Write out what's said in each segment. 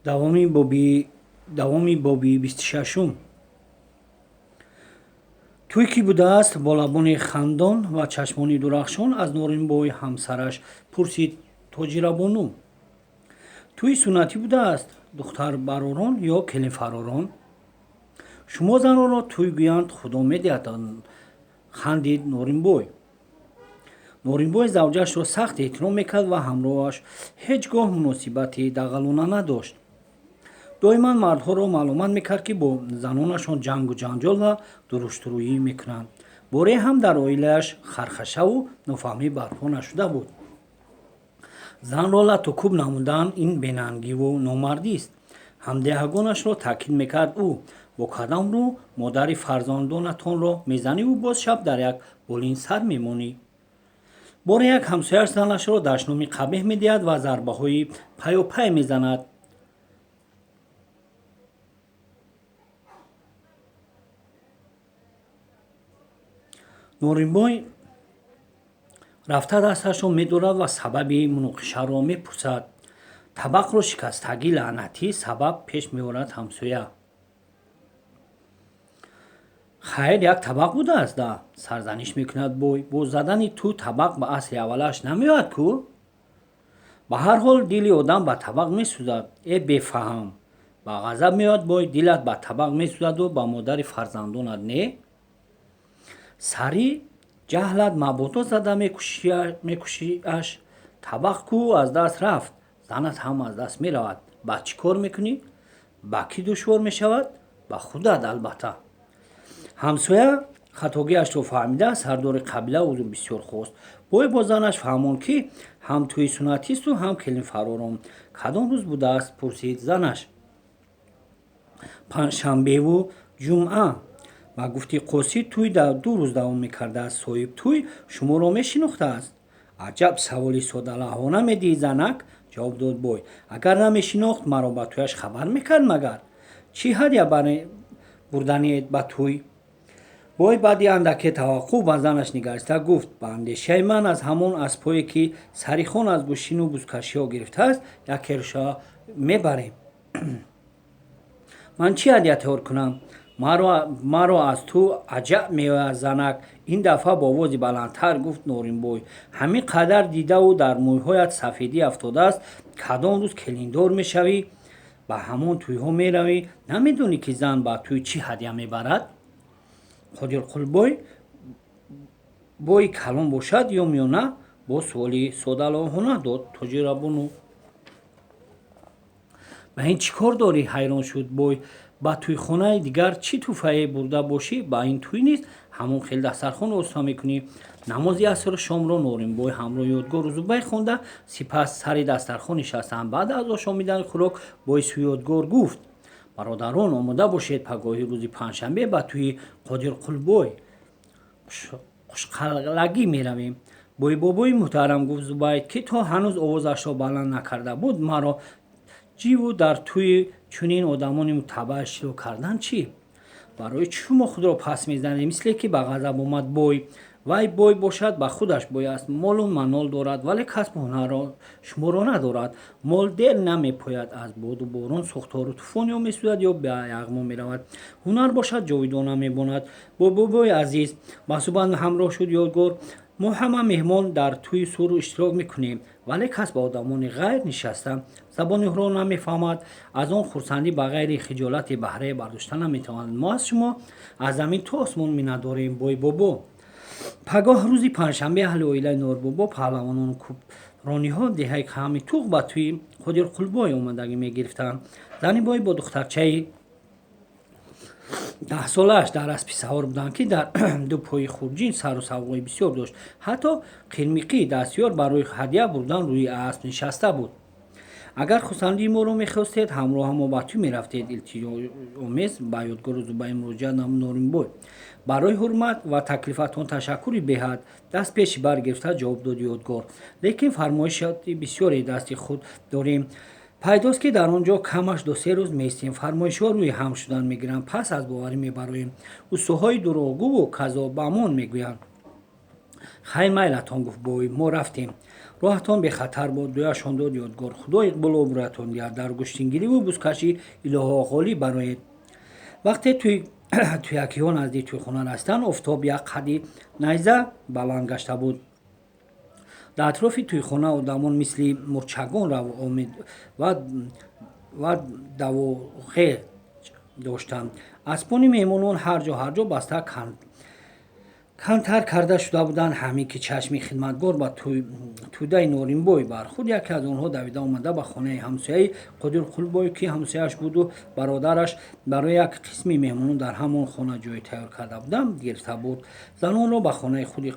Давоми боби 26-ум. Тӯй кӣ будааст? Бо лабони хандон ва чашмони дурахшон аз Норинбой ҳамсараш пурсид Тоҷирабону. Тӯи суннатӣ будааст, духтарбаророн ё келинфаророн? Шумо занонро тӯй гӯянд, Худо медиҳад, хандид Норинбой. Норинбой завҷаашро сахт эҳтиром мекард ва ҳамроҳаш ҳеҷ гоҳ муносибати дағалона надошт. Доиман мардҳоро маълумат мекард, ки бо занонашон ҷангу ҷанҷол ва дуруштурӯӣ мекунанд. Боре ҳам дар оилааш хархашаву нофаҳмӣ барпо нашуда буд. Занро лату кӯб намудан ин бенангиву номардист. Ҳамдеҳагонашро таъкид мекард ӯ. Бо кадом рӯ модари фарзандонатонро мезаниву боз шаб дар як болин сар мемонӣ? Боре як ҳамсояаш занашро дашноми қабеҳ медиҳад ва зарбаҳои паёпай мезанад. Норинбой рафта дасташро медорад ва сабаби муноқишаро мепурсад. Табақро шикастагӣ, лаънатӣ, сабаб пеш меорад ҳамсоя. Хайр, як табақ будааст да, сарзаниш мекунад бой. Бо задани ту табақ ба асли аввалаш намеояд кӯ? Ба ҳар ҳол дили одам ба табақ месӯзад. Э бефаҳм! Ба ғазаб меояд бой, дилат ба табақ месӯзаду ба модари фарзандонат не? Сари ҷаҳлат мабодо зада мекушиаш. Табақ кӯ аз даст рафт, занат ҳам аз даст меравад. Баъд чӣ кор мекунӣ? Ба кӣ душвор мешавад? Ба худат, албатта. Ҳамсоя хатогиашро фаҳмида, сардори қабила узр бисёр хост. Бой бо занаш фаҳмонд, ки ҳам тӯи суннатисту ҳам келинфаророн. Кадом рӯз будааст? Пурсид занаш. Панҷшанбеву ҷумъа. Ба гуфти қосид, тӯй 2 рӯз давом мекардааст. Соҳиб тӯй шуморо мешинохтааст? Аҷаб саволи содалаҳона медиҳӣ, занак, ҷавоб дод бой. Агар намешинохт, маро ба тӯяш хабар мекард магар? Чӣ ҳадя бурданиед ба тӯй? Бой баъди андаке таваққуф ба занаш нигариста гуфт: ба андешаи ман аз ҳамон аспҳое, ки Сарихон аз гӯшину бузкашиҳо гирифтааст, якероша мебарем. Ман чӣ ҳадя тайёр кунам? Маро аз ту аҷаб меояд, занак, ин дафъа бо овози баландтар гуфт Норинбой. Ҳамин қадар дидаву дар мӯйҳоят сафедӣ афтодааст, кадом рӯз келиндор мешавӣ? Ба ҳамон тӯйҳо меравӣ, намедонӣ, ки зан ба тӯй чӣ ҳадя мебарад? Қодирқулбой бои калон бошад ё миёна? Бо суоли содалоҳона дод Тоҷирабону. Ба ин чӣ кор дорӣ? Ҳайрон шуд бой. Ба тӯйхонаи дигар чӣ тӯҳфае бурда бошӣ, ба ин тӯй низ ҳамон хел дастархон оста мекунӣ. Намози асру шомро Норинбой ҳамроҳи Ёдгору Зубайр хонда, сипас сари дастархон нишастанд. Баъд аз ошомидани хӯрок бой сӯи Ёдгор гуфт: бародарон, омода бошед, пагоҳи рӯзи панҷшанбе ба тӯи Қодирқулбой Қушқалагӣ меравем. Бойбобои муҳтарам, гуфт Зубайр, ки то ҳанӯз овозашро баланд накарда буд, маро ҷиву дар тӯи чунин одамони мутабаъ иштирок кардан чӣ? Барои чӣ шумо худро пас мезанед? Мисле ки ба ғазаб омад бой. Вай бой бошад, ба худаш бой аст. Молу манол дорад, вале касбу ҳунарро шуморо надорад. Мол дер намепояд, аз боду борон, сӯхтору тӯфон ё месӯзад, ё ба яғмо меравад. Ҳунар бошад, ҷовидона мемонад. Бойбобои азиз, ба суҳбат ҳамроҳ шуд Ёдгор, мо ҳама меҳмон дар тӯи сур иштирок мекунем, вале кас ба одамони ғайр нишаста забони онҳоро намефаҳмад. Аз он хурсандӣ ба ғайри хиҷолати баҳрае бардошта наметавонад. Мо аз шумо аз замин то осмон миннатдорем, бойбобо. Пагоҳ рӯзи панҷшанбе аҳли оилаи Норбобо, паҳлавонону кӯброниҳо деҳаи Қаҳами Туғ ба тӯи Қодирқулбой омадагӣ мегирифтанд. Зани бой бо духтарчаи 10-солааш дар аспи савор буданд, ки дар ду пои хурҷин сару савғои бисёр дошт. Ҳатто Қирмиқӣ дастёр барои ҳадя бурдан рӯи асп нишаста буд. Агар хурсандии моро мехостед, ҳамроҳа мо ба тӯй мерафтед, илтиҷоомез ба Ёдгору Зубайр муроҷиат намуд Норинбой. Барои ҳурмат ва таклифатон ташаккури беҳад, даст пеши бар гирифта ҷавоб дод Ёдгор. Лекин фармоишоти бисёре дасти худ дорем. Пайдост, ки дар он ҷо камаш 2-3 рӯз меистем. Фармоишҳо рӯи ҳам шудан мегиранд, пас аз боварӣ мебароем. Устоҳои дурӯғгӯву казобамон мегӯянд. Хайр, майлатон, гуфт бой, мо рафтем. Роҳатон бехатар бод, дуяшон дод Ёдгор. Худо иқболу обрӯятон диҳад, дар гӯштингириву бузкашӣ илоҳо ғолиб бароед. Вақте тӯякиҳо назди тӯйхона расиданд, офтоб як қадди найза баланд гашта буд. Дар атрофи тӯйхона одамон мисли мурчагон равомед ва давуғеҷ доштанд. Аспони меҳмонон ҳар ҷо ҳар ҷо баста кантар карда шуда буданд. Ҳамин ки чашми хидматгор ба тӯдаи Норинбой бархӯрд, яке аз онҳо давида омада ба хонаи ҳамсояи Қодирқулбой, ки ҳамсояаш буду бародараш барои як қисми меҳмонон дар ҳамон хона ҷой тайёр карда буданд, гирифта буд. Занонро ба хонаи худи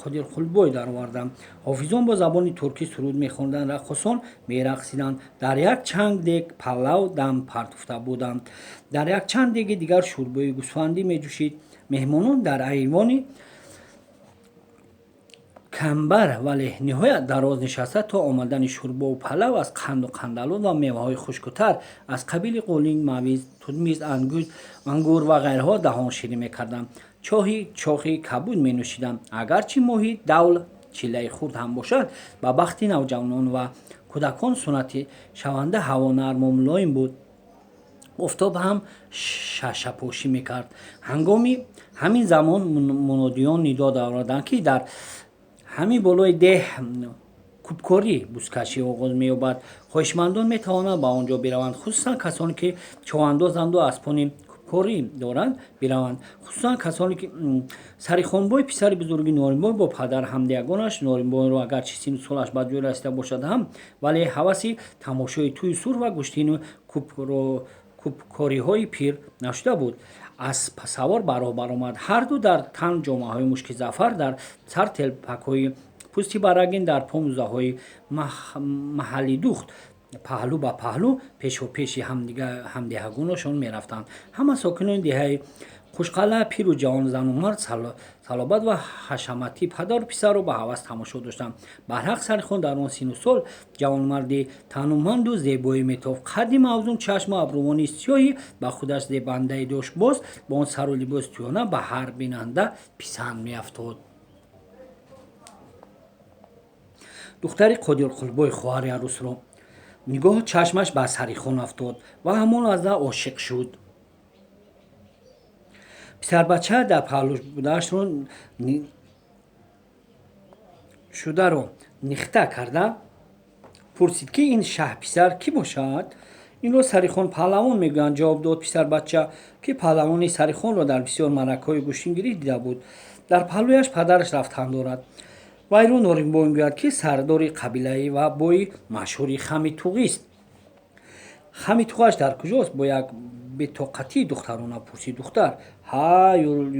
Қодирқулбой дароварданд. Ҳофизон бо забони туркӣ суруд мехонданд, раққосон мерақсиданд. Дар як чанг дег палав дам партофта буданд, дар як чанд деги дигар шӯрбои гӯсфандӣ меҷӯшид. Меҳмонон дар айвони камбар, вале ниҳоят дароз нишаста, то омадани шӯрбову палав аз қанду қандалот ва меваҳои хушкутар аз қабили қулинг, мавиз, тутмиз, ангур ва ғайраҳо даҳон ширин мекарданд, чоҳи чохи кабуд менӯшиданд. Агарчи моҳи давл чиллаи хурд ҳам бошад, ба бахти навҷавонон ва кӯдакон суннатшаванда ҳаво нарму мулоим буд. Офтоб ҳам шашапошӣ мекард. Ҳангоми ҳамин замон мунодиён нидо дароварданд, ки дар ҳамин болои деҳ кӯбкорӣ, бузкашӣ оғоз меёбад. Хоҳишмандон метавонанд ба он ҷо бираванд, хусусан касоне ки човандозанду аспони кӯбкорӣ доранд, бираванд, хусусан касоне ки. Сарихонбой, писари бузурги Норинбой, бо падар ҳамдиягонаш Норинбойро, агарчи сину солаш ба ҷой расида бошад ҳам, вале ҳаваси тамошои тӯи сур ва гӯштину кӯбкориҳои пир нашуда буд, аспсавор ба роҳ баромад. Ҳарду дар тан ҷомаҳои мушкизафар, дар сар телпакҳои пӯсти барагин, дар по мӯзаҳои маҳаллидухт паҳлӯ ба паҳлӯ пешопеши ҳамдеҳагонашон мерафтанд. Ҳама сокинони деҳаи Қушқалъа, пиру ҷавон, зану мард, салобат ва ҳашамати падару писарро ба ҳавас тамошо доштанд. Барҳақ, Сарихон дар он сину сол ҷавонмарди тануманду зебое метофт. Қадди мавзун, чашму абрувони сиёҳи ба худаш зебандае дошт, боз бо он сару либоси тӯёна ба ҳар бинанда писанд меафтод. Духтари Қодирқулбой, хоҳари арӯсро нигоҳу чашмаш ба Сарихон афтод ва ҳамон лаҳза ошиқ шуд. Писарбача дар паҳлӯш будаашро шударо нихта карда пурсид, ки ин шаҳписар кӣ бошад? Инро Сарихон паҳлавон мегӯянд, ҷавоб дод писарбача, ки паҳлавони Сарихонро дар бисёр маъракаҳои гӯштингирӣ дида буд. Дар паҳлӯяш падараш рафтан дорад. Вайро Норинбой мегӯяд, ки сардори қабилаи ва бои машҳури Хамитуғист. Хамитуғаш дар куҷост? Бо як бетоқатии духтарона пурсид духтар. Ҳа,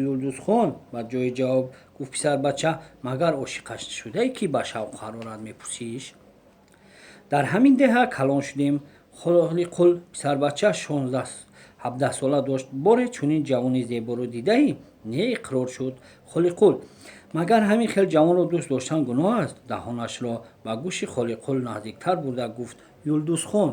Юлдузхон, ба ҷои ҷавоб гуфт писарбача, магар ошиқаш шудае, ки ба шавқу ҳарорат мепурсиш? Дар ҳамин деҳа калон шудем, Холиқул. Писарбача 16-17 сола дошт. Боре чунин ҷавони зеборо дидаӣ? Не, иқрор шуд Холиқул. Магар ҳамин хел ҷавонро дӯст доштан гуноҳ аст? Даҳонашро ба гӯши Холиқул наздиктар бурда гуфт Юлдузхон.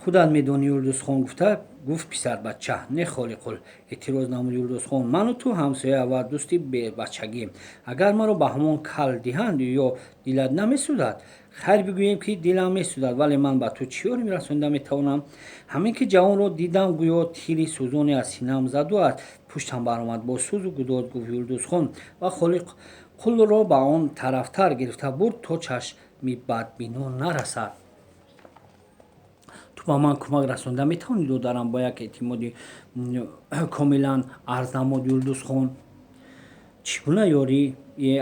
Худат медонӣ, Юлдузхон, гуфта гуфт писарбача. Не, Холиқул, эътироз намуд Юлдузхон, ману ту ҳамсоя ва дӯсти бачагием. Агар маро ба ҳамон кал диҳанд, ё дилат намесӯзад? Хайр, бигӯем, ки дилам месӯзад, вале ман ба ту чӣ ёрӣ расонида метавонам? Ҳамин ки ҷавонро дидам, гӯё тири сӯзоне аз синаам заду аз пуштам баромад, бо сӯзу гудоз гуфт Юлдузхон ва Холиқулро ба он тарафтар гирифта бурд, то чашми бадбино нарасад. Ту ба ман кӯмак расонида метавонӣ, додарам, бо як эътимоди комилан арз намуд Юлдузхон. Чӣ гуна ёрӣ?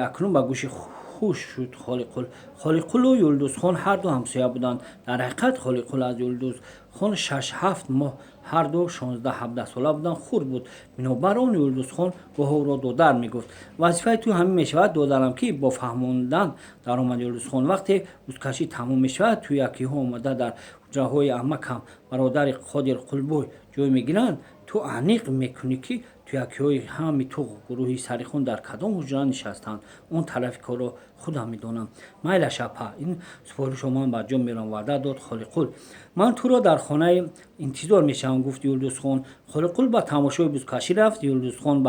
Акнун ба гӯши хуш шуд Холиқул. Холиқулу Юлдузхон ҳарду ҳамсоя буданд. Дар ҳақиқат, Холиқул аз Юлдузхон 6-7 моҳ, ҳарду 16-17 сола буданд, хурд буд. Бинобар он Юлдузхон гоҳ ӯро додар мегуфт. Вазифаи ту ҳамин мешавад, додарам, ки бо фаҳмондан даромад Юлдузхон, вақте бузкашӣ тамом мешавад, тӯякиҳо омада дар ҳуҷраҳои амакам, бародари Қодирқулбой, ҷой мегиранд, ту аниқ мекунӣ, ки тӯякиҳои ҳами туғ гурӯҳи Сарихон дар кадом ҳуҷра нишастаанд. Он тарафи корро худам медонам. Майлаш, апа, ин супоришро ман ба ҷо меорам, ваъда дод Холиқул. Ман туро дар хонаи интизор мешавам, гуфт Юлдузхон. Холиқул ба тамошои бузкашӣ рафт. Юлдузхон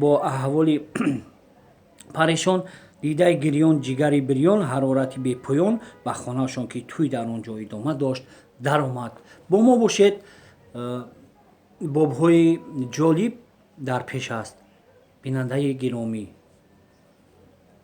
бо аҳволи парешон Дидаи гирён, ҷигари бирён, ҳарорати бепоён ба хонаашон, ки тӯй дар он ҷо идома дошт, даромад. Бо мо бошед, бобҳои ҷолиб дар пеш аст, бинандаи гиромӣ.